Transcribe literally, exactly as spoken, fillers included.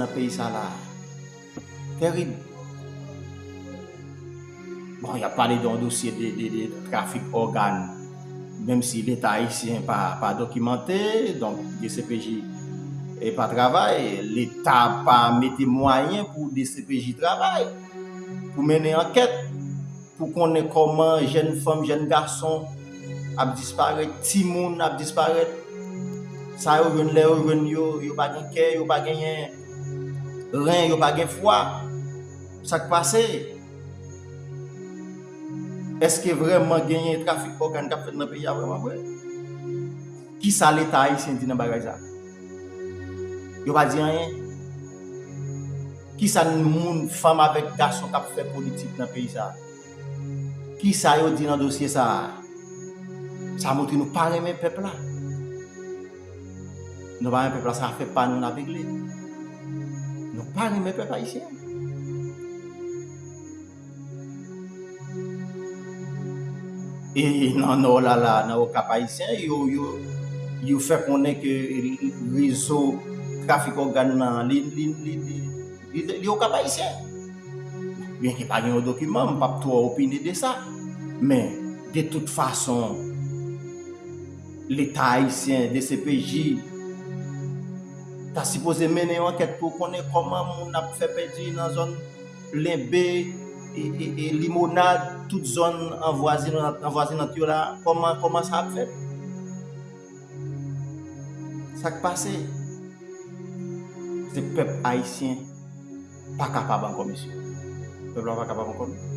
nan peyi sa la. Tèrib. Bon, y ap pale de yon dosye de, de, de trafik ògàn. Menm si Leta ayisyen pa, pa dokimante, donk D C P J e pa travay, Leta pa mete mwayen pou D C P J travay, pou mennen ankèt, pou konnen kòman jèn fanm, jèn gason ap disparèt, timoun ap disparèt. Sa yo jwenn, lè yo jwenn yo, yo pa gen kè, yo pa genyen ren, yo pa gen fwa. Sa k pase? Èske vrèman genyen trafik ògàn k ap fèt nan peyi a vrèman vre? Kisa Leta ayisyen di nan bagay sa? Yo pa di anyen. Kisa moun, fanm avèk gason k ap fè politik nan peyi sa? Kisa yo di nan dosye sa? Sa montre nou pa renmen pèp la. Nou pa renmen pèp la, sa fè pa nou n ap regle. Nou pa renmen pèp ayisyen. E nan Nò la, la, nan Okap ayisyen, yo, yo, yo fè konnen ke rezo trafik ògàn nan, li, li, li, li, li, li Okap ayisyen. Byenke pa gen yon dokiman, m p ap twò opine de sa. Men, de tout fason, Leta ayisyen, D C P J, ta sipoze mennen yon ankèt pou konnen kòman moun ap fè pèdi nan zòn Lenbe, e, e, e Limonad, tout zòn anvwazinant, anvwazinant yo la, kòman, kòman sa ap fèt? Sa k pase? Se pèp ayisyen pa kapab ankò, mesye. Pèp la pa kapab ankò, non.